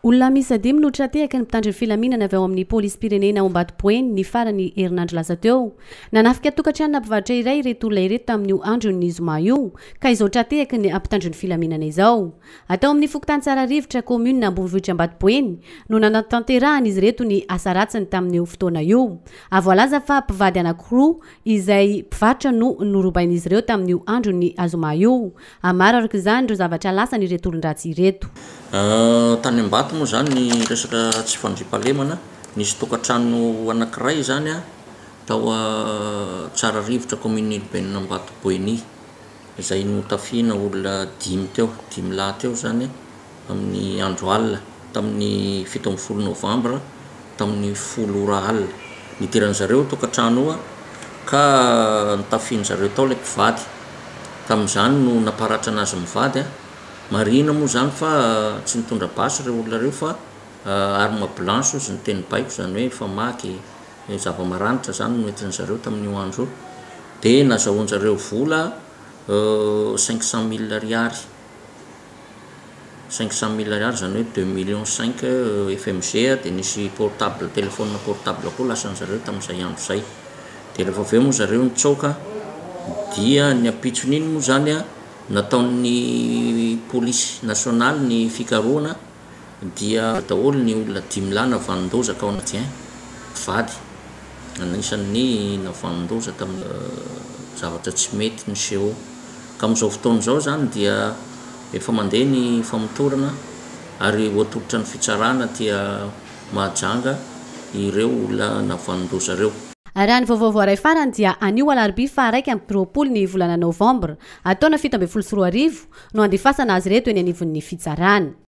Olona miisa dimy no tra-tehaka ny mpitandro ny filaminana avy ao amin'ny polisim-pirenena ao Ambatoboeny ny faran'ny herinandro lasa teo. Nanafika tokantranona mpivarotra iray ireto olona ireto tamin'io andron'ny zoma io ka izao tra-tehaky ny mpitandro ny filaminana izao. Tao amin'ny fokontany Tsararivotra, kaominina ambonivohitra Ambatoboeny no nanatanterahan'izy ireto ny asa ratsiny tamin'io fotoana io. Voalaza fa mpivady anankiroa izay mpivarotra no norobain'izy ireo tamin'io andron'ny zoma io. Maro araka izany ireo zavatra lasan'ireto olon-dratsy ireto. Tany Ambato moa izany ny resaka tsy fandriampahalemana, nisy tokantrano anankiray izany tao Tsararivotra commune urbaine Ambato Boeny izay notafihina olona dimy teo, dimy lahy teo izany amin'ny andro alina tamin'ny 17 novambra tamin'ny 10 ora alina. Nidiran-dry zareo io tokantrano io ka notafihin-dry zareo tao ilay mpivady. Tamin'izany no namparatra an'azy mivady. Marihina moa izany fa tsy nitondra basy ireo olona ireo fa arme blanche hozy ny teny baiko, izany hoe famaky, zava-maranitra izany no nentin-dry zareo tamin'io andro io. Dia nazahoan-dry zareo vola 500 mille ariary. 500 mille ariary izany hoe deux millions cinq FMG dia nisy portable, téléphone portable koa lasan-dry zareo tamin'izay andro izay. Dia rehefa avy eo moa zareo nitsoaka dia ny ampitson'iny moa izany nataon'ny polisy nasionaly ny fikarohana dia daholo ny olona dimy lahy navanon-doza ka ao anaty mpivady anisan'ny navanon-doza tamin'ny zavatra tsy mety niseho. Ka amin'izao fotoana izao izany dia efa mandeha ny famotorana ary ho atolotra ny fitsarana aty Mahajanga ireo olona navanon-doza ireo. Raha ny vaovao voaray farany dia anio alarobia faha 21 ny volana novambra taona 2017 no handefasana azy ireto eny anivon'ny fitsarana.